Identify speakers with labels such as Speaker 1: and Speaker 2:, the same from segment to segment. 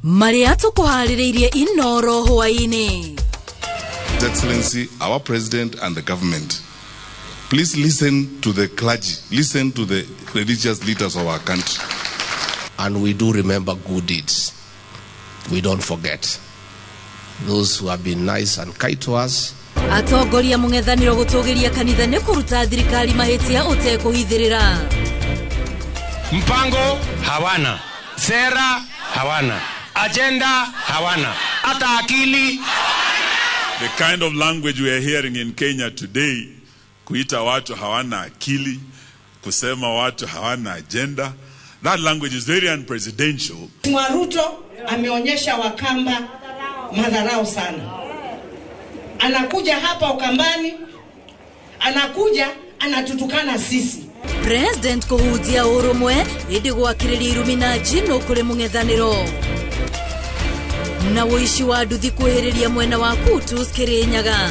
Speaker 1: Maria tũkũharĩrĩirie Inoro hwaĩ-inĩ.
Speaker 2: His Excellency, our President and the government, please listen to the clergy, listen to the religious leaders of our country.
Speaker 3: And we do remember good deeds. We don't forget those who have been nice and kind to us.
Speaker 1: Atongoria mũng'ethanĩro gũtũgĩria kanitha nĩ kũruta thirikari mahĩtia ũtekũhithĩrĩra.
Speaker 4: Mpango hawana, sera hawana, agenda hawana, hata akili.
Speaker 5: The kind of language we are hearing in Kenya today, kuita watu hawana akili, kusema watu hawana agenda, that language is very unpresidential.
Speaker 6: Mheshimiwa Ruto ameonyesha Wakamba madharau sana. Anakuja hapa Ukambani, anakuja anatutukana sisi.
Speaker 1: President kũhunjia ũrũmwe ĩndĩ gwakĩrĩria irumi na njino kũrĩ mũng'ethanĩro. Na ũici wa nduthi kwĩhĩrĩria mwena wa Kutus Kĩrĩnyaga.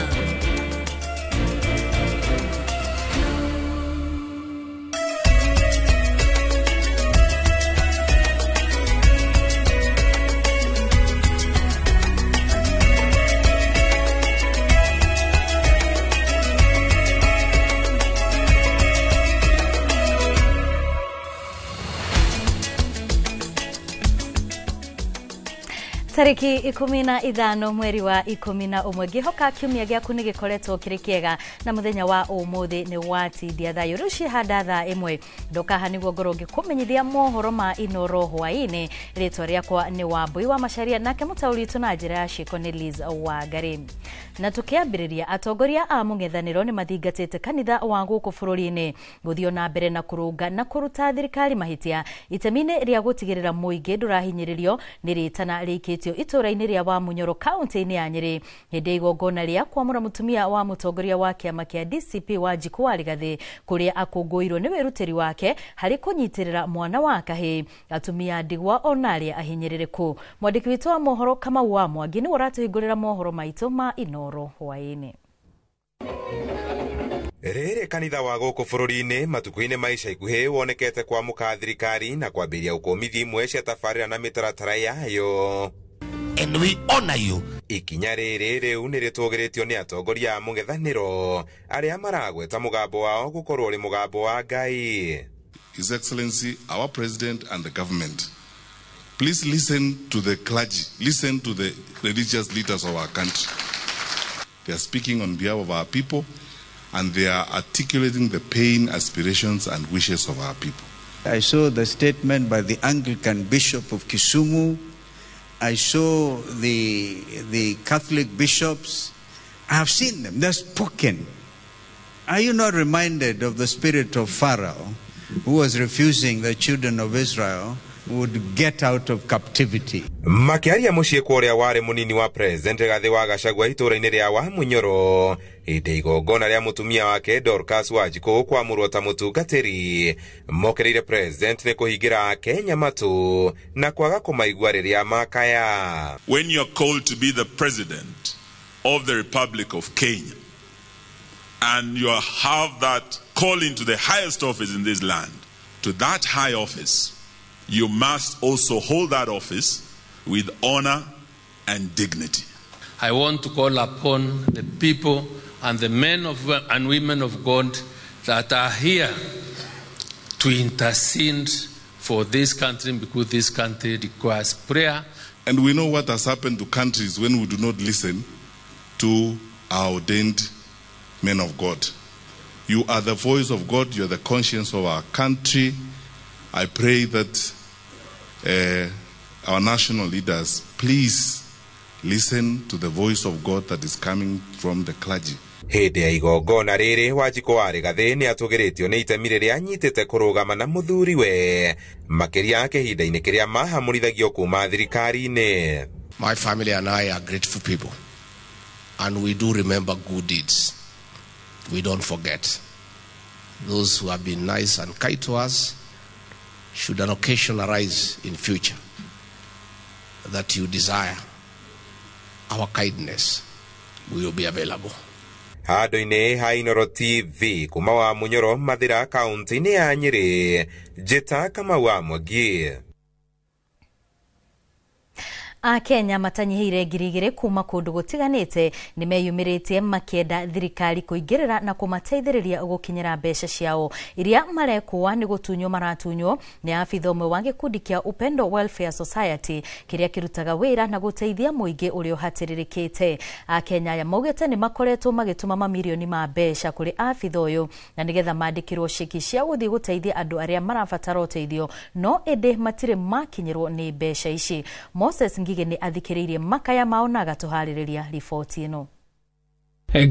Speaker 1: Tariki 15 mweri wa 11 ngihoka kiumia gĩaku nĩ gĩkoretwo kĩrĩ kĩega na mũthenya wa ũmũthĩ nĩ watindia thayũ. Rĩu ciĩhanda thaa 1 ndokaha nĩguo ngorwo ngĩkũmenyithia mohoro ma Inoro hwaĩ-inĩ. Rĩtwa rĩakwa nĩ Wambui wa Macharia, nake mũtaũri witũ na njĩra ya ciĩko nĩ Liz Wangari. Na tũkĩambĩrĩria, atongoria a mũng'ethanĩro nĩ mathingatĩte kanitha wa gũkũ bũrũri-inĩ gũthiĩ na mbere na kũrũnga na kũruta thirikari mahĩtia itemi-inĩ rĩa gũtigĩrĩra mũingĩ ndũrahinyĩrĩrio nĩ rĩtana rĩikĩtio itũra-inĩ rĩa Wamunyoro kaunti-inĩ ya Nyĩrĩ hĩndĩ ya igongona rĩa kwamũra mũtumia wa mũtongoria wa kĩama kĩa DCP Wanjikũ wa Rigathĩ kũrĩa akũngũĩirwo nĩ wĩrutĩri wake harĩ kũnyitĩrĩra mwana wa kahĩĩ, atumia ndigwa ona arĩa ahinyĩrĩrĩku. Mwandĩki witũ wa mohoro Kamau wa Mwangi nĩwe ũratũhingũrĩra mohoro maitũ ma Inoro hwaĩ-inĩ.
Speaker 7: Rĩrĩ kanitha wa gũkũ bũrũri-inĩ matukũ-inĩ ma ica ikuhĩ wonekete kwamũka thirikari na kwambĩrĩria gũkũmithia imwe cia tabarĩra na mĩtaratara yayo.
Speaker 3: And we honor you.
Speaker 7: Ikinya rĩrĩ rĩu nĩ rĩtũgĩrĩtio nĩ atongoria a mũng'ethanĩro arĩa maragweta mũgambo wao gũkorwo ũrĩ mũgambo wa Ngai.
Speaker 2: His Excellency, our President and the government, please listen to the clergy, listen to the religious leaders of our country. They are speaking on behalf of our people and they are articulating the pain, aspirations and wishes of our people.
Speaker 8: I saw the statement by the Anglican Bishop of Kisumu. I saw the Catholic bishops. I have seen them. They're spoken. Are you not reminded of the spirit of Pharaoh, who was refusing the children of Israel would get out of captivity?
Speaker 7: Makĩaria mũciĩ kwa ũrĩa warĩ mũnini wa President Rigathĩ wa Gachagua itũũra-inĩ rĩa Wamunyoro hĩndĩ igongona rĩa mũtumia wake Dorcas Wanjikũ kwamũrwo ta mũtungatĩri, mokereire President nĩ kũhingĩra Akenya matũ na kwaga kũmaigua rĩrĩa makaya.
Speaker 5: When you are called to be the President of the Republic of Kenya and you have that calling to the highest office in this land, to that high office, you must also hold that office with honor and dignity.
Speaker 9: I want to call upon the people and the men of, and women of God that are here to intercede for this country, because this country requires prayer.
Speaker 2: And we know what has happened to countries when we do not listen to our ordained men of God. You are the voice of God, you are the conscience of our country. I pray that our national leaders, please listen to the voice of God that is coming from the clergy.
Speaker 7: Hĩndĩ ya igongona rĩrĩ Wanjikũ wa Rigathĩ nĩ atũgĩrĩtio nĩ itemi rĩrĩa anyitĩte kũrũgama na mũthuriwe makĩria kĩhinda-inĩ kĩrĩa mahamũrithagio kuma thirikari-inĩ.
Speaker 3: My family and I are grateful people, and we do remember good deeds. We don't forget those who have been nice and kind to us. Should an occasion arise in future that you desire our kindness, we will be available.
Speaker 7: Handũ-inĩ ha Inoro TV kuma wa Munyoro Mathira kaunti-inĩ ya Nyĩrĩ, Njĩta Kamau wa Mwangi.
Speaker 1: Akenya matanyihĩire 2000 kuma kũndũ gũtiganĩte nĩmeyumĩrĩtie makĩenda thirikari kũingĩrĩra na kũmateithĩrĩria gũkinyĩra mbeca ciao iria marekũa nĩ gũtunywo maratunywo nĩ abitha ũmwe wa gĩkundi kĩa Upendo Welfare Society kĩrĩa kĩrutaga wĩra na gũteithia mũingĩ ũrĩa ũhatĩrĩrĩkĩte. Akenya aya maugĩte nĩ makoretwo magĩtũma mamirioni ma mbeca kũrĩ abitha ũyũ na nĩgetha mandĩkĩrwo ceki cia gũthiĩ gũteithia andũ arĩa marabatara ũteithio, no ĩndĩ matirĩ makinyĩrwo nĩ mbeca ici. Moses Ngigĩ nĩ athikĩrĩirie makaya mao na agatũharĩrĩria riboti ĩno.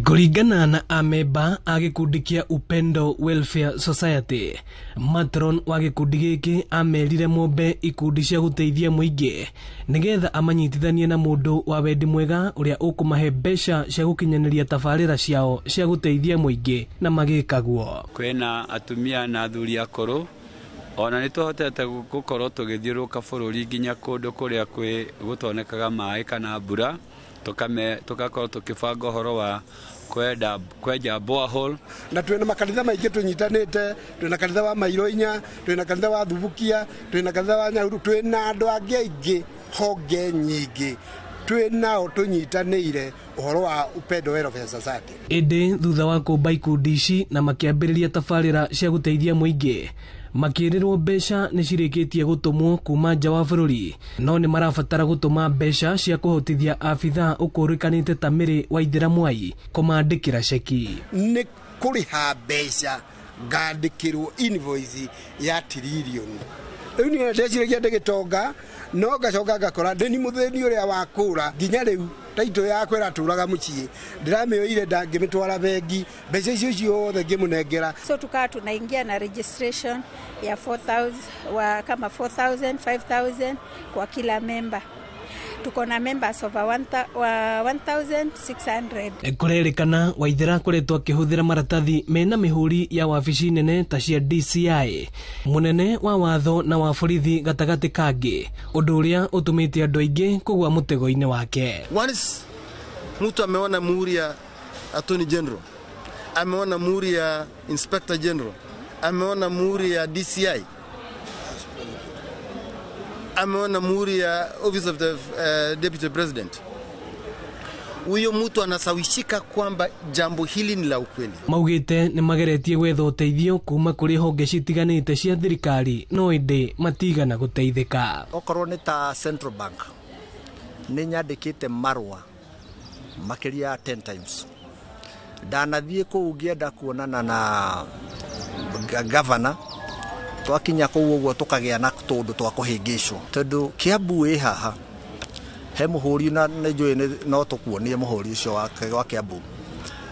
Speaker 10: Kũringana na amemba a gĩkundi kĩa Upendo Welfare Society, matron wa gĩkundi gĩkĩ amerire mombe ikundi cia gũteithia mũingĩ nĩgetha amanyitithanie na mũndũ wa wendi mwega ũrĩa ũkũmahe mbeca cia gũkinyanĩria tabarĩra ciao cia gũteithia mũingĩ na magĩkaguo.
Speaker 11: Kwĩna atumia na athuri akũrũ ona nĩ tũhotete gũkorwo tũgĩthiũrũrũka bũrũri nginya kũndũ kũrĩa kwĩ gũtonekaga maĩ kana mbura, tugakorwo tukibanga ũhoro wa kwenja borehole.
Speaker 12: Na twina makanitha maingĩ tũnyitanĩte, twina kanitha wa Mairo inya, twina kanitha wa Thubukia, twina kanitha wa Nyahururu, twina andũ angĩ aingĩ honge nyingĩ twinao tũnyitanĩire ũhoro wa Upendo Welfare Society.
Speaker 10: Ĩndĩ thutha wa kũmba ikundi ici na makĩambĩrĩria tabarĩra cia gũteithia mũingĩ, makĩrĩrwo mbeca nĩ cirĩkĩtie gũtũmwo kuma nja wa bũrũri, no nĩ marabatara gũtũma mbeca cia kũhotithia abithaa ũkũrĩkanĩte ta Mary Waithera Mwai kũmandĩkĩra ceki.
Speaker 12: Nĩ kũrĩha mbeca ngandĩkĩrwo invoice ya tiririoni. Rĩu niĩ ndeciragia ndĩgĩtonga, no ngacoka ngakora ndĩ ni mũthĩni ũrĩa wa kũra nginya rĩu taitũ yakwa ĩratũraga mũciĩ, ndĩramĩoire ndangĩmĩtwara bengi, mbeca icio ciothe ngĩmũnengera.
Speaker 13: So tukawa tunaingia na registration ya 4,000 kama 4,000 5,000 kwa kila member. Tuko na members over 1,600.
Speaker 10: Kũrerĩkana Waithera akoretwo akĩhũthĩra maratathi mena mĩhũri ya wabici nene ta cia DCI, mũnene wa watho na wa borithi gatagatĩ kangĩ, ũndũ ũrĩa ũtũmĩte andũ aingĩ kũgũa mũtego-inĩ wake.
Speaker 14: Once mtu ameona muhuri ya Attorney General, ameona muhuri ya Inspector General, ameona muhuri ya DCI, ameona muhuri ya Office of the Deputy President, huyo mtu anasawishika kwamba jambo hili ni la ukweli.
Speaker 10: Maugite nĩ mageretie gwetha ũteithio kuma kũrĩ honge citiganĩte cia thirikari, no ĩndĩ matigana gũteithĩka.
Speaker 15: Okorwo nĩ ta Central Bank, nĩ nyandĩkĩte marũa makĩria 10 times. Ndanathiĩ kũu ngĩenda kuonana na governor, twakinya kũu ũguo tũkagĩa na tũndũ twa kũhĩngĩcwo, tondũ Kiambu ĩ haha he mũhũri na nĩ njũĩ no tũkuonie mũhũri ũcio wa Kiambu.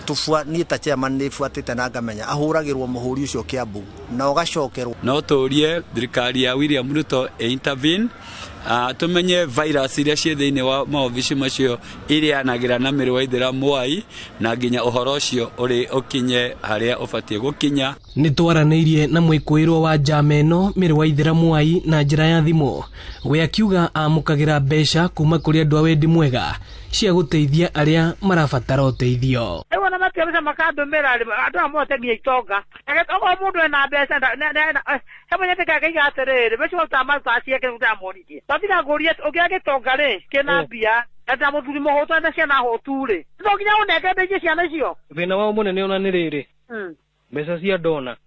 Speaker 15: Niĩ ta chairman nĩ buatĩte na ngamenya ahũragĩrwo mũhũri ũcio Kiambu na ũgacokerwo.
Speaker 11: No tũrie thirikari ya William Ruto intervene, tumenye virus iria ciĩ thĩinĩ wa maobici macio irĩanagĩra na Mary Waithera Mwai, na nginya ũhoro ũcio ũrĩ ũkinye harĩa ũbatiĩ gũkinya.
Speaker 10: Nĩ twaranĩirie na mwĩkũĩrwo wa njama ĩno Mary Waithera Mwai na njĩra ya thimũ, we akiuga amũkagĩra mbeca kuma kũrĩ andũ a wendi mwega cia gũteithia arĩa marabatara ũteithio.
Speaker 16: Rĩu ona matia mbeca makandũmĩra rĩ, andũ aya mote nginya itonga. Okorwo mũndũ ena mbeca he mũnyete kangĩiga atĩrĩrĩ, mbeca ũtamaruta ciake ũtamonirie. Tatiga ngũrie ũngĩoya gĩtonga rĩ, kĩna mbia, na mũthuri mũhũtu ena ciana hũtu rĩ, no nginya ũnenge mbeca ciana icio.
Speaker 10: Thĩna wao mũnene ona nĩ rĩrĩ, mbeca cia ndona.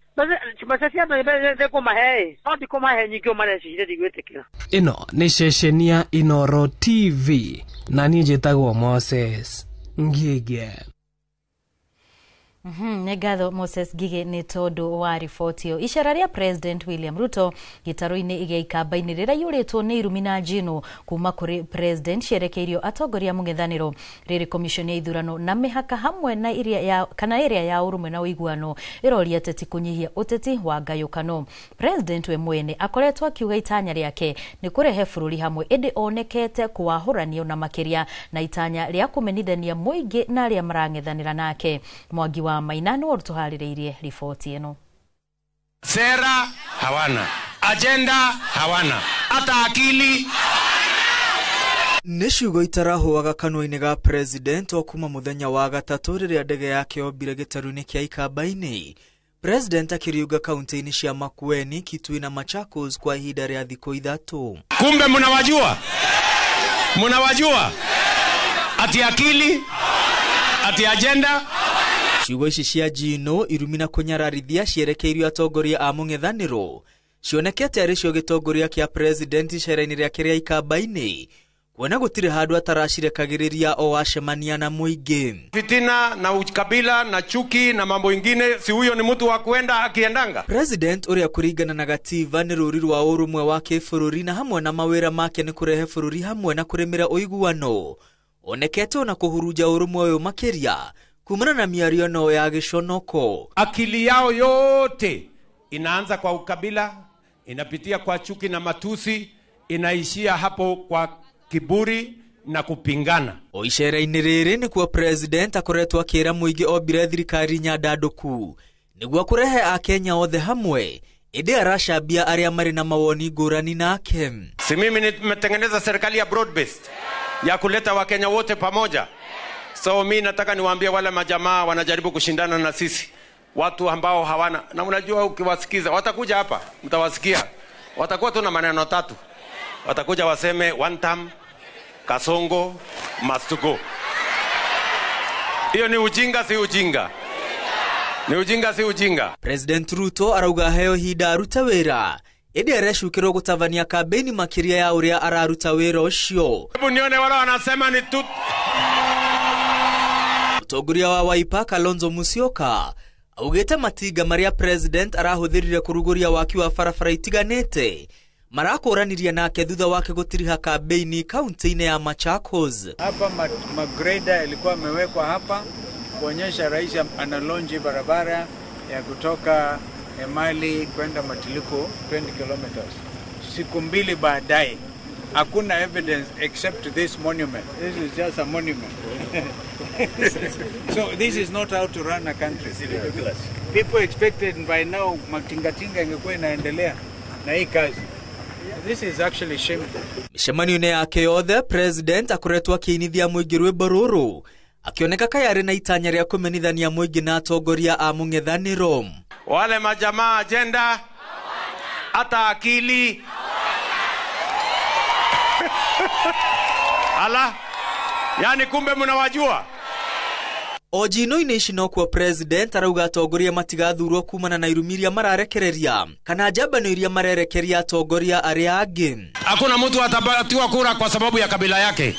Speaker 16: Mbeca cia ndona nĩngũmahe, no ndikũmahe nyingĩ ũmarecirie ndigwĩtĩkĩra.
Speaker 10: Ĩno nĩ ceceni ya Inoro TV na niĩ njĩtagwo Moses Ngige.
Speaker 1: Nĩ ngatho Moses Ngige nĩ tondũ wa riboti ĩyo. Icera rĩa President William Ruto gĩtarũ-inĩ gĩa Ikamba-inĩ rĩraiyũrĩtwo nĩ irumi na njino kuma kũrĩ President cierekeirio atongoria mũng'ethanĩro. Rĩrĩ commission ya ithurano na mĩhaka hamwe na iria ya kana ĩrĩa ya ũrũmwe na ũiguano ĩroria ateti kũnyihia ũteti wa ngayũkano. President we mwene akoretwo akiuga itanya rĩake nĩ kũrehe bũrũri hamwe, ĩndĩ onekete kũwahũranio na makĩria na itanya rĩa kũmenithania mũingĩ na arĩa marang'ethanĩra nake. Mwangi wa Maina nĩwe ũtũharĩrĩirie riboti ĩno.
Speaker 4: Sera hawana, agenda hawana, hata akili.
Speaker 17: Nĩ ciugo itarahũaga kanua-inĩ ga president o kuma mũthenya wa gatatũ rĩrĩa ndege yake yombire gĩtarũ-inĩ kĩa Ikamba-inĩ. President akĩriũnga kaunti-inĩ cia Makueni, Kitui na Machakos kwa ihinda rĩa thikũ 3.
Speaker 4: Kumbe mnawajua? Mnawajua? Ati akili? Ati agenda?
Speaker 17: Ciugo ici cia njino irumi na kũnyararithia cierekeirio atongoria a mũng'ethanĩro cionekete arĩ cio gĩtongoria kĩa president icera-inĩ rĩake rĩa Ikamba-inĩ kuona gũtirĩ handũ ataracirekagĩrĩria o acemania na mũingĩ.
Speaker 4: Fitina na ukabila na chuki na mambo ingine, si huyo ni mtu wa kuenda akiendanga.
Speaker 17: President ũrĩa kũringana na gatiba nĩ rũri rwa ũrũmwe wa kĩbũrũri na hamwe na mawĩra make nĩ kũrehe bũrũri hamwe na kũrĩmĩra ũiguano onekete ona kũhurunja ũrũmwe ũyũ makĩria kumana na mĩario ĩno ya gĩconoko.
Speaker 4: Akili yao yote inaanza kwa ukabila, inapitia kwa chuki na matusi, inaishia hapo kwa kiburi na kupingana.
Speaker 17: O icera-inĩ rĩrĩ nĩkuo president akoretwo akĩra mũingĩ ombire thirikari nyandandũku nĩguo kũrehe akenya othe hamwe, ĩndĩ aracambia arĩa marĩ na mawoni ngũrani nake.
Speaker 4: Si mimi nimetengeneza serikali ya broad based ya kuleta Wakenya wote pamoja. So mi nataka niwaambie wale majamaa wanajaribu kushindana na sisi, watu ambao hawana, na unajua ukiwasikiza watakuja hapa, mtawasikia watakuwa tu na maneno tatu. Watakuja waseme one term, Kasongo must go. Hiyo ni ujinga, si ujinga? Ni ujinga, si ujinga?
Speaker 17: President Ruto arauga heo hinda aruta wĩra ĩndĩ arecukĩrwo gũtabania kambĩini makĩria ya ũrĩa araruta wĩra ũcio.
Speaker 4: Hebu nione wale wanasema ni tu.
Speaker 17: Mũtongoria wa Wiper Kalonzo Musyoka augĩte matinga marĩa president arahũthĩrire kũrugũria waki wa barabara itiganĩte marakũranirie nake thutha wake gũtiriha kambĩini kaunti-inĩ ya Machakos.
Speaker 8: Hapa magreda ilikuwa amewekwa hapa kuonyesha rais analonji barabara ya kutoka Emali kwenda Matiliko 20 kilometers. Siku mbili baadaye hakuna evidence except this monument. This is just a monument. So this is not how to run a country. People expected by now matingatinga ingekuwa inaendelea na hii kazi. This is actually shameful.
Speaker 17: Mĩcemanio-inĩ yake yothe president akoretwo akĩinithia mũingĩ rwĩmbo rũrũ akĩoneka kayarĩ na itanya rĩa kũmenithania mũingĩ na atongoria a mũng'ethanĩro.
Speaker 4: Wale majamaa agenda hata akili ala, yani kumbe mnawajua.
Speaker 17: O njino-inĩ ici nokuo president arauga atongoria matigathurwo kumana na irumi iria mararekereria kana njambano iria marerekeria atongoria arĩa angĩ.
Speaker 4: Hakuna mtu atapatiwa kura kwa sababu ya kabila yake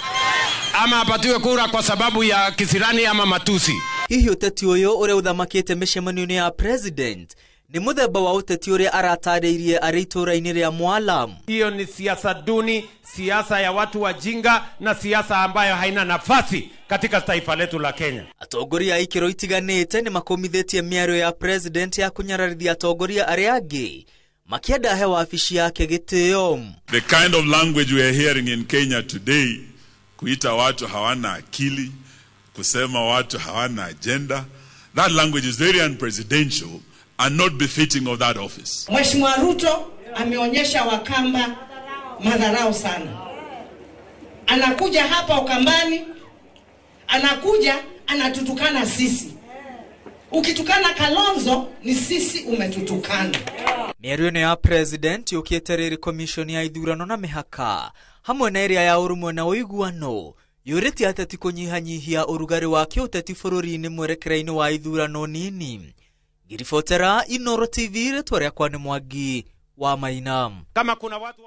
Speaker 4: ama apatiwe kura kwa sababu ya kisirani ama matusi.
Speaker 17: Hihi ũteti ũyũ ũrĩa ũthamakĩte mĩcemanio-inĩ ya president nĩ mũthemba wa ũteti ũrĩa aratarĩirie arĩ itũũra-inĩ rĩa Mwala?
Speaker 4: Hiyo ni siasa duni, siasa ya watu wajinga na siasa ambayo haina nafasi katika taifa letu la Kenya.
Speaker 17: Atongoria a ikĩro itiganĩte nĩ makũmithĩtie mĩario ya president ya kũnyararithia atongoria arĩa angĩ makĩenda he wabici yake gĩtĩo.
Speaker 5: The kind of language we are hearing in Kenya today, kuita watu hawana akili, kusema watu hawana agenda, that language is very unpresidential and not befitting of that office.
Speaker 6: Mheshimiwa Ruto ameonyesha Wakamba madharau sana. Anakuja hapa Ukambani, anakuja anatutukana sisi. Ukitukana Kalonzo ni sisi umetutukana.
Speaker 17: Mĩario ĩno ya president yũkĩte rĩrĩ commission ya ithurano na mĩhaka hamwe na ĩrĩa ya ũrũmwe na ũiguano yũrĩtie ateti kũnyihanyihia ũrugarĩ wa kĩũteti bũrũri-inĩ mwerekera-inĩ wa ithurano nini. Ngiribotera Inoro TV, rĩtwa rĩakwa nĩ Mwangi wa Maina.
Speaker 4: Kama kuna watu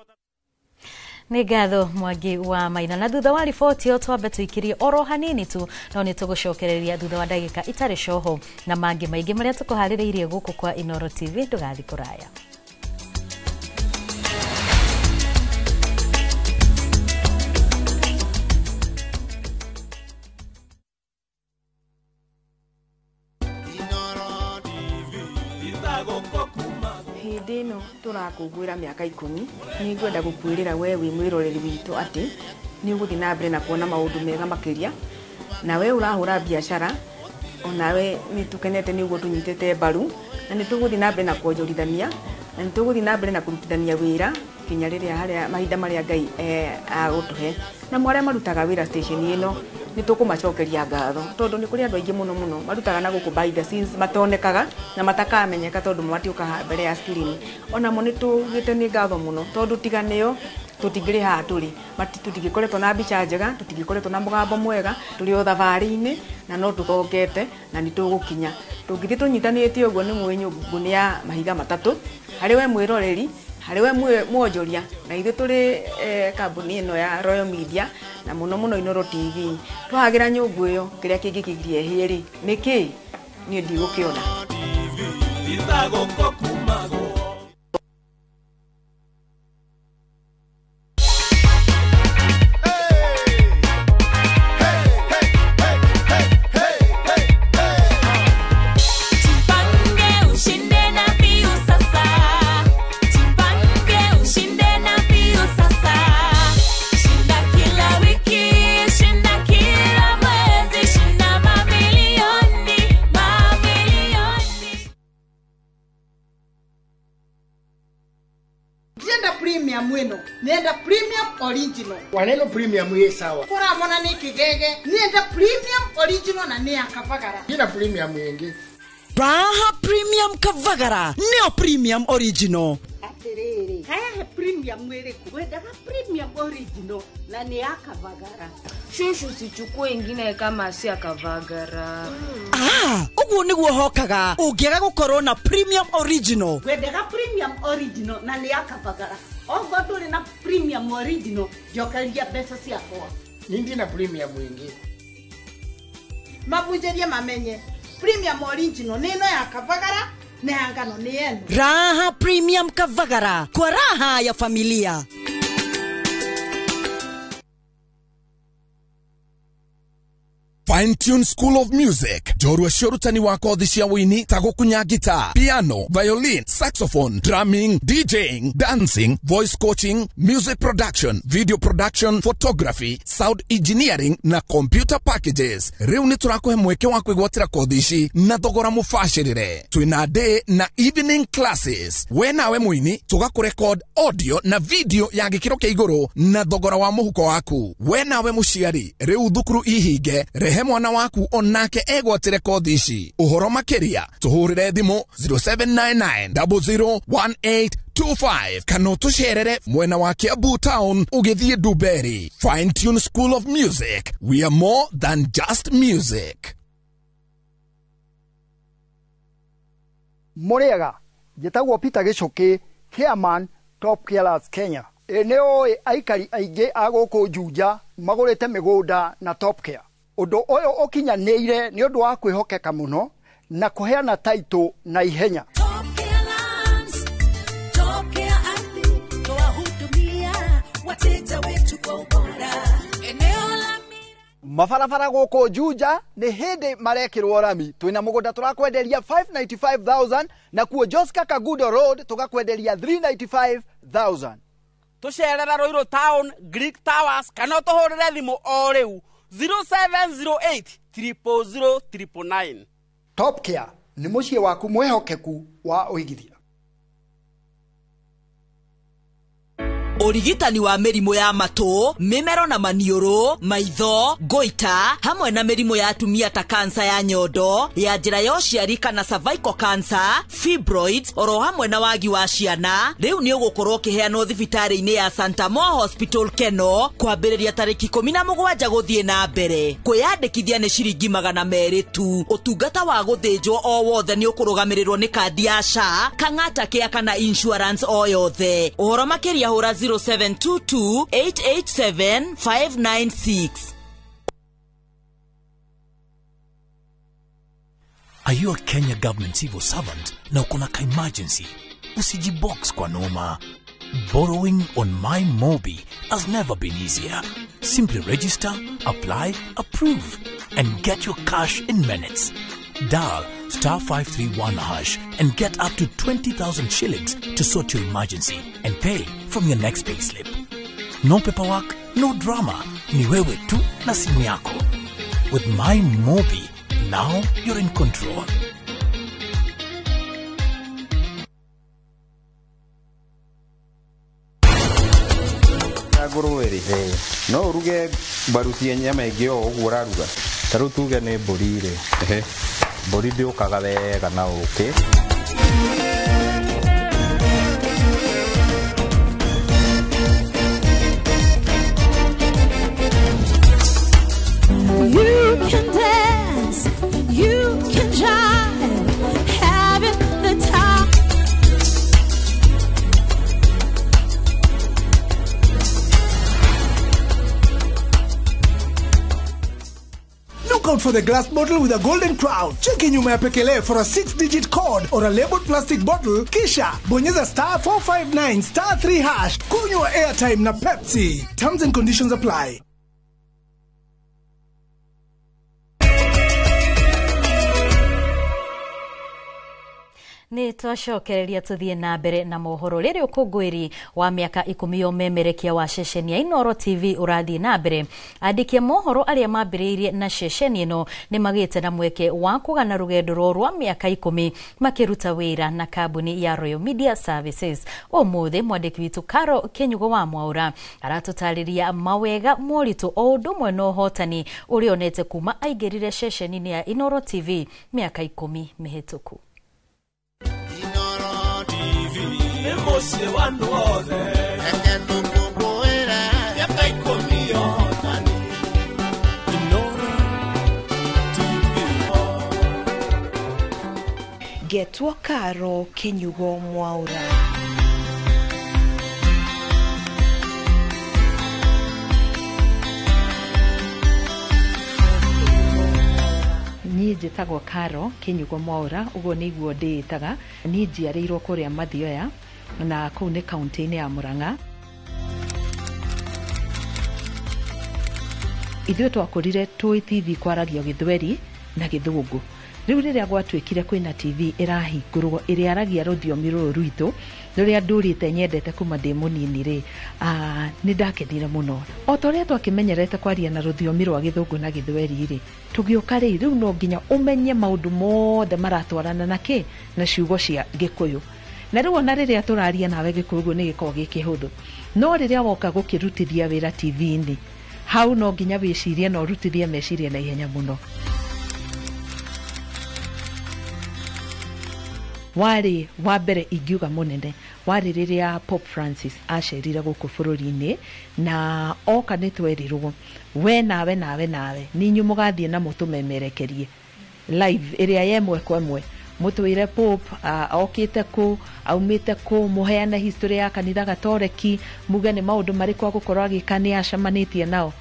Speaker 1: Nĩ ngatho Mwangi wa Maina. Na thutha wa riboti ĩyo twambe tũikirie oro hanini tu, no nĩ tũgũcokereria thutha wa ndagĩka itarĩ coho na mangĩ maingĩ marĩa tũkũharĩrĩirie gũkũ kwa Inoro TV. Ndũgathiĩ kũraya.
Speaker 18: Hĩndĩ ĩno tũrakũngũĩra mĩaka 10 nĩ ngwenda gũkwĩrĩra we wĩ mwĩroreri witũ atĩ nĩ ũgũthiĩ na mbere na kuona maũndũ mega makĩria, na we ũrahũra biacara onawe nĩ tũkenete nĩ ũguo tũnyitĩte mbaru, na nĩ tũgũthiĩ na mbere na kuonjorithania, na nĩ tũgũthiĩ na mbere na kũrutithania wĩra kinya rĩrĩa harĩa mahinda marĩa Ngai agũtũhe. Na arĩa marutaga wĩra station ĩno nĩ tũkũmacokeria ngatho tondũ nĩ kũrĩ andũ aingĩ mũno mũno marutaga na gũkũ behind the scenes matonekaga na matakamenyeka tondũ matiũkaga mbere ya screen. Onamo nĩ tugĩte nĩ ngatho mũno tondũ tiga nĩo Tũtingĩrĩ haha tũrĩ, tũtingĩkoretwo na mbica njega, tũtingĩkoretwo na mũgambo mwega, tũrĩ o thabarĩ-inĩ na no tũthongete na nĩ tũgũkinya. Tũngĩthiĩ tũnyitanĩte ũguo nĩ mũĩ nyũngũ nĩ ya mahiga matatũ, harĩ we mwĩroreri, harĩ we mwonjoria, na ithuĩ tũrĩ kambuni ĩno ya Royal Media na mũno mũno Inooro TV. Twahagĩra nyũngũ ĩyo kĩrĩa kĩngĩkĩgiria ĩhĩe rĩ, nĩ kĩĩ? Niĩ ndigũkĩona.
Speaker 19: Jipange ushinde na Piu sasa. Jipange ushinde na Piu sasa. Shinda kila wiki, shinda kila mwezi, shinda mamilioni, mamilioni.
Speaker 6: Ndienda premium ĩno, nenda premium original.
Speaker 12: Waneno premium ĩ sawa.
Speaker 6: Kũramona nĩ kĩgege, nenda premium original na nĩ ya Kavagara.
Speaker 12: Ina premium ĩngĩ.
Speaker 20: Raha Premium Kavagara nĩyo premium original.
Speaker 6: Atĩrĩrĩ, hayahe premium ĩrĩkũ? Wendaga premium original na nĩ ya Kavagara.
Speaker 18: Shushu, sichukue ingine kama si ya Kavagara.
Speaker 20: Ah, ũguo nĩguo hokaga ũngĩaga gũkorwo na premium original.
Speaker 6: Wendaga premium original na nĩ ya Kavagara. Okorwo ndũrĩ na premium original, njokeria mbeca ciakwa.
Speaker 12: Ni ndina premium ĩngĩ.
Speaker 6: Mabunjĩrie mamenye premium original nĩ ĩno ya Kavagara na ya ngano nĩ ĩno.
Speaker 20: Raha Premium Kavagara kwa raha ya familia.
Speaker 21: Fine Tune School of Music, njorua cia ũrutani wa kothi cia wũini ta gũkunya guitar, piano, violin, saxophone, drumming, DJing, dancing, voice coaching, music production, video production, photography, sound engineering na computer packages. Rĩu nĩ tũrakũhe mweke wa kwĩgwatĩra kothi ici na thogora mũbacĩrĩre. Twĩna day na evening classes. We nawe mũini tũgakũrecord audio na video ya gĩkĩro kĩa igũrũ na thogora wa mũhuko waku. We nawe mũciari, rĩu thukuru ihinge, rehe mwana waku onake egwatĩre kothi ici. Ũhoro makĩria tũhũrĩre thimũ 0799 001825 kana ũtũcerere mwena wa Kiambu Town ũgĩthiĩ Ndumberi. Fine Tune School of Music, we are more than just music.
Speaker 22: Mũrĩega, njĩtagwo Peter Gĩcũkĩ, chairman Top Carers Kenya. Ĩ nĩ ũĩ aikari aingĩ a gũkũ Juja magũrĩte mĩgũnda na Top Care. Ũndũ ũyũ ũkinyanĩire nĩ ũndũ wa kwĩhokeka mũno na kũheana taitũ na ihenya.
Speaker 19: Lands, Top Care ardhi, twahudumia wateja wetu kwa ubora. Eneo la
Speaker 22: Mabarabara gũkũ Juja nĩ hĩndĩ marekĩrwo rami. Twĩna mũgũnda tũrakwenderia 595,000 na kuo Joska Kagudo Road tũgakwenderia 395,000.
Speaker 23: Tũcerera Ruiru Town, Greek Towers, kana ũtũhũrĩre thimũ o rĩu 0708 000 999.
Speaker 22: Top Care nĩ mũciĩ waku mwĩhokeku wa ũigithia.
Speaker 20: Ũrigitani wa mĩrimũ ya matũ, mĩmero na maniũrũ, maitho, goita, hamwe na mĩrimũ ya atumia ta kansa ya nyondo, ya njĩra ya ũciari kana cervical cancer, fibroids, oro hamwe na wagi wa ciana, rĩu nĩ ũgũkorwo ũkĩheanwo thibitarĩ-inĩ ya Santa Mo Hospital Keno, kwambĩrĩria tarĩki 17 gũthiĩ na mbere. Kwĩyandĩkithia nĩ ciringi 200 tu. Ũtungata wa gũthĩnjwo o wothe nĩ ũkũrũgamĩrĩrwo nĩ kandi ya SHA, Kang'ata Care kana insurance o yothe. Ũhoro makĩria hũra 0722 887 596.
Speaker 24: Are you a Kenya government civil servant na uko na ka emergency? Usijibox kwa noma. Borrowing on My Mobi has never been easier. Simply register, apply, approve, and get your cash in minutes. Dial *531# and get up to 20,000 shillings to sort your emergency and pay from your next payslip. No paperwork, no drama. Ni wewe tu na simu yako. With My Mobi, now you're in control.
Speaker 25: Ngũrũwe rĩ, no ũruge mbaru cia nyama ĩngĩ o ũguo ũraruga? Ta rĩu tuge nĩ mbũri rĩ, mbũri ndĩũkaga wega na ũkĩ.
Speaker 2: out for the glass bottle with a golden crown. Cheki nyuma ya pekele for a 6-digit code or a labeled plastic bottle, kisha bonyeza star 459 star 3 hash. Kunywa airtime na Pepsi. Terms and conditions apply.
Speaker 1: Nĩ twacokereria tũthiĩ na mbere na mohoro. Rĩrĩ ũkũngũĩri wa mĩaka 10 ũmemerekia wa ceceni ya Inooro TV ũrathiĩ na mbere. Andĩki a mohoro arĩa mambĩrĩirie na ceceni ĩno nĩ magĩte na mweke wa kũgana rũgendo rwao rwa mĩaka 10 makĩruta wĩra na kambuni ya Royal Media Services. Ũmũthĩ mwandĩki witũ Caro Kĩnyugo wa Mwaũra aratũtarĩria mawega, moritũ o ũndũ ũmwe na ũhotani ũrĩa onete kuma aingĩrire ceceni-inĩ ya Inooro TV mĩaka 10 mĩhĩtũku.
Speaker 3: Ngetwo Caro Kĩnyugo Mwaũra. Niĩ njĩtagwo Caro Kĩnyugo Mwaũra, ũguo nĩguo ndĩĩtaga. Niĩ njiarĩirwo kũrĩa Mathioya na kũu nĩ kaunti-inĩ ya Murang'a. Ithuĩ twakũrire tũĩ TV kwaragio Gĩthweri na Gĩthũngũ. Rĩu rĩrĩa gwatuĩkire kwĩna TV ĩrahingũrwo ĩrĩa aragia rũthiomi rũrũ rwitũ rũrĩa ndũrĩte nyendete kuma ndĩ mũnini rĩ, nĩ ndakenire mũno. O ta ũrĩa twakĩmenyerete kwaria na rũthiomi rwa Gĩthũngũ na Gĩthweri rĩ, tũgĩũka rĩ, rĩu no nginya ũmenye maũndũ mothe maratwarana na kĩ na ciugo cia Gĩkũyũ. Na rĩu ona rĩrĩa tũraria nawe Gĩkũyũ ũguo nĩ gĩkoragwo gĩ kĩhũthũ, no rĩrĩa woka gũkĩrutithia wĩra TV-inĩ, hau no nginya wĩcirie na ũrutithie meciria na ihenya mũno. Warĩ wa mbere ingiuga mũnene warĩ rĩrĩa Pope Francis acerire gũkũ bũrũri-inĩ, na oka nĩ twerirwo we nawe nawe nawe ninyu mũgathiĩ na mũtũmemerekerie live ĩrĩa ya ĩmwe kwa ĩmwe, mũtwĩre Pope okĩte kũ, aumĩte kũ, mũheane history ya kanitha Gatoreki, muge nĩ maũndũ marĩkũ agũkorwo agĩka, nĩ acemanĩtie nao.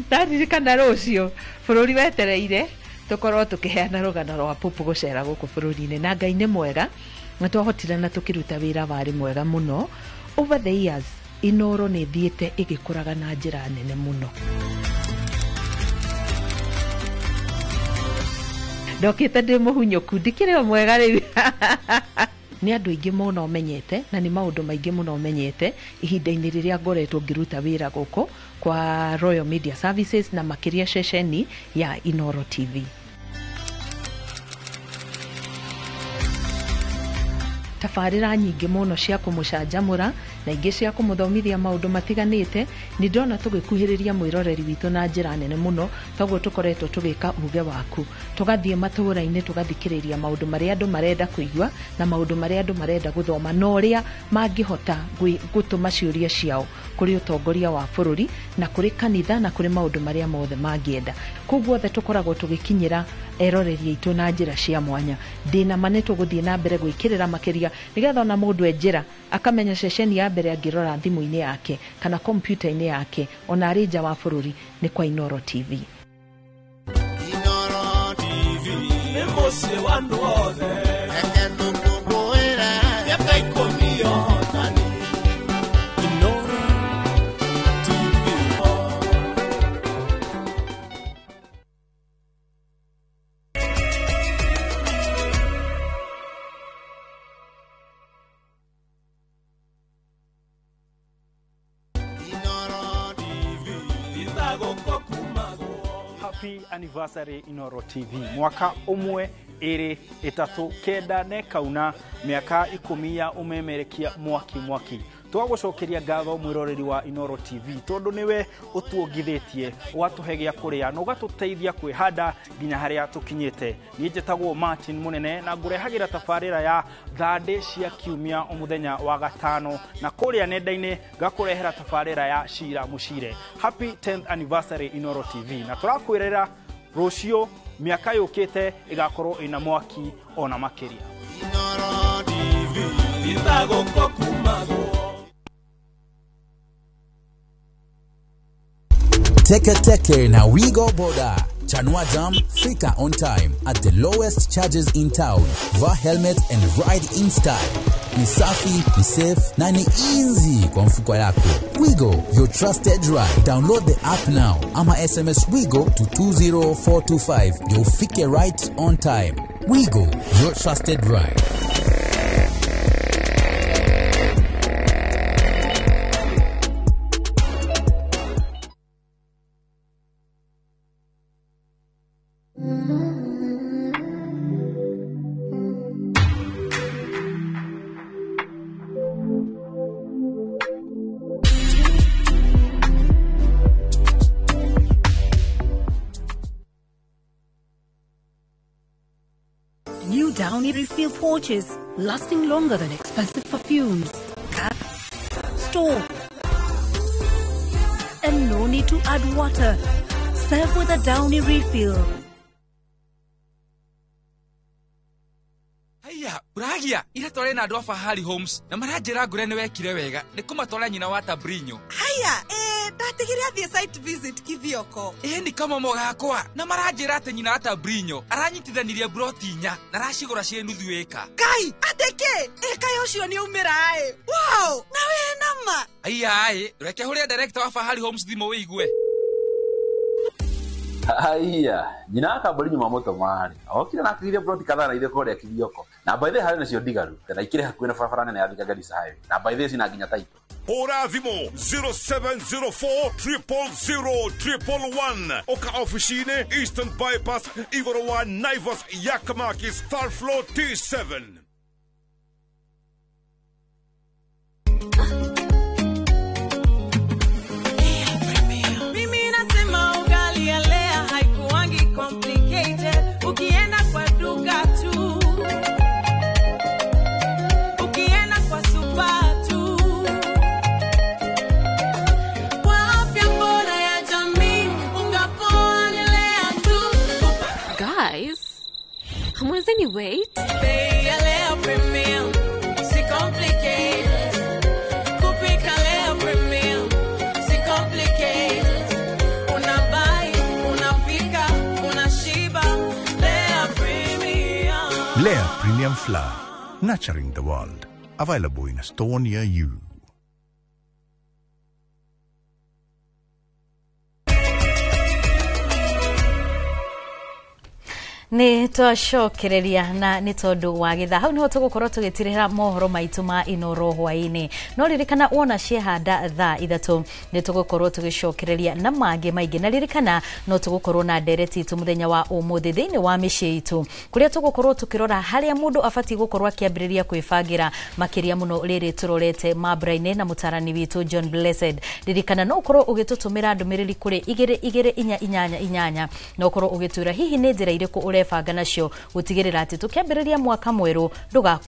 Speaker 3: Ndaririkana rũciũ bũrũri wetereire tũkorwo tũkĩheana rũgano rwa Pope gũcera gũkũ bũrũri-inĩ, na Ngai nĩ mwega na twahotire na tũkĩruta wĩra warĩ mwega mũno. Over the years Inooro nĩ ĩthiĩte ĩgĩkũraga na njĩra nene mũno. Ndokĩte ndĩ mũhunyũku, ndikĩrĩ o mwega rĩu. Nĩ andũ aingĩ mũno menyete na nĩ maũndũ maingĩ mũno menyete ihinda-inĩ rĩrĩa ngoretwo ngĩruta wĩra gũkũ kwa Royal Media Services na makĩria ceceni ya Inooro TV. Tabarĩra nyingĩ mũno cia kũmũcanjamũra na ingĩ cia kũmũthomithia maũndũ matiganĩte. Nĩ ndona tũgĩkuhĩrĩria mwĩroreri witũ na njĩra nene mũno, toguo tũkoretwo tũgĩka uge waku, tũgathiĩ matũũra-inĩ tũgathikĩrĩria maũndũ marĩa andũ marenda kũigua na maũndũ marĩa andũ marenda gũthoma na ũrĩa mangĩhota gũtũma ciũria ciao kũrĩ ũtongoria wa bũrũri na kũrĩ kanitha na kũrĩ maũndũ marĩa mothe mangĩenda. Koguo othe tũkoragwo tũgĩkinyĩra eroreri aitũ na njĩra cia mwanya. Ndĩna ma nĩ tũgũthiĩ na mbere gwĩkĩrĩra makĩria nĩgetha ona mũndũ e njĩra akamenya ceceni ya mbere angĩrora thimũ-inĩ yake kana kompiuta-inĩ yake ona arĩ nja wa bũrũri nĩ kwa Inooro TV.
Speaker 7: Inooro TV nĩ mũciĩ wa andũ othe. Mĩaka 10 ya ũhotani. Inooro TV.
Speaker 9: Happy anniversary Inooro TV. Mwaka 1 2 3 9 na kauna mĩaka 10 ya ũmemerekia mwaki mwaki. Tũgagũcokeria ngatho mwĩroreri wa Inooro TV tondũ nĩwe ũtuongithĩtie, ũgatũhe gĩa kũrĩa na ũgatũteithia kwĩhanda nginya harĩa tũkinyĩte. Niĩ njĩtagwo Martin Mũnene na ngũrehagĩra tabarĩra ya thandĩ cia kiumia o mũthenya wa gatano, na kũrĩa nenda-inĩ ngakũrehera tabarĩra ya Cira Mũcire. Happy 10th anniversary Inooro TV, na tũrakwĩrĩra rũciũ mĩaka yũkĩte ĩgakorwo ĩna mwaki ona makĩria.
Speaker 7: Inooro TV ithagũkũ kuma.
Speaker 11: Teke Teke na Wigo Boda. Chanua Jam, fika on time at the lowest charges in town. Vaa helmet and ride in style. Ni safi, ni safe na ni easy kwa mfuko yako. Wigo, your trusted ride. Download the app now ama SMS Wigo to 20425 ndio ufike right on time. Wigo, your trusted ride.
Speaker 13: New Downy refill pouches, lasting longer than expensive perfumes. Pack, store, and no need to add water. Serve with a Downy refill.
Speaker 14: Haiya, uragia ira tware na andu a Fahari Homes na maranjira ngure ni wekire wega ni kumatwara nyina wa Tabrinyo.
Speaker 15: Haya, ndatigire athie site visit Kithioko.
Speaker 14: Ni kama gakwa na maranjira ati nyina wa Tabrinyo aranyitithanirie broti inya na aracigura ciĩ nuthu ĩka.
Speaker 15: Kai, ateke, kai ucio ni umira ĩ. Wow, na we nama.
Speaker 14: Haiya, reke huria director wa Fahari Homes thimũ wĩigue.
Speaker 16: Haiya, nyina wa Kabrinyo mamũtũma-rĩ, okire na akĩgĩria broti kadhaa na ithuĩ kũrĩa Kithioko. Na by the way harĩ nacio ndigaru, na ikĩrĩ hakuhĩ na barabara nene ya Thika Garissa Highway. Na by the way cina nginya title.
Speaker 26: Hũra thimũ 0704 000 111. Oka ofici-inĩ Eastern Bypass igũrũ wa Naivas Yakamakis third floor T7.
Speaker 27: Mimi nasema ugali ya Lea haikuangi complicated. Ukienda kwa duka tu, ukienda kwa super tu. Kwa afya bora ya jamii, unga poa ni Lea tu.
Speaker 28: Guys, hamwezi wait?
Speaker 27: Bei ya Lea Premium, si complicated. Kupika Lea Premium, si complicated. Unabuy, unapika, unashiba. Lea Premium.
Speaker 29: Lea Premium Flour, nurturing the world. Available in a store near you.
Speaker 1: Nĩ twacokereria na nĩ tondũ wa gĩthaa hau nĩho tũgũkorwo tũgĩtirĩra mohoro maitũ ma Inoro hwaĩ-inĩ. No ririkana wona ciehanda thaa 3 nĩ tũgũkorwo tũgĩcokereria na mangĩ maingĩ, na ririkana no tũgũkorwo na ndereti itũ mũthenya wa ũmũthĩ thĩinĩ wa mĩciĩ itũ, kũrĩa tũgũkorwo tũkĩrora harĩa mũndũ abatiĩ gũkorwo akĩambĩrĩria kwĩbangĩra makĩria mũno rĩrĩ tũrorete mambura-inĩ na mũtarani witũ John Blessed. Ririkana no ũkorwo ũgĩtũtũmĩra ndũmĩrĩri kũrĩ 2 2 4 8 8 na ũkorwo ũgĩtwĩra hihi nĩ njĩra irĩkũ ũrebanga nacio gũtigĩrĩra atĩ tũkĩambĩrĩria mwaka mwerũ ndũga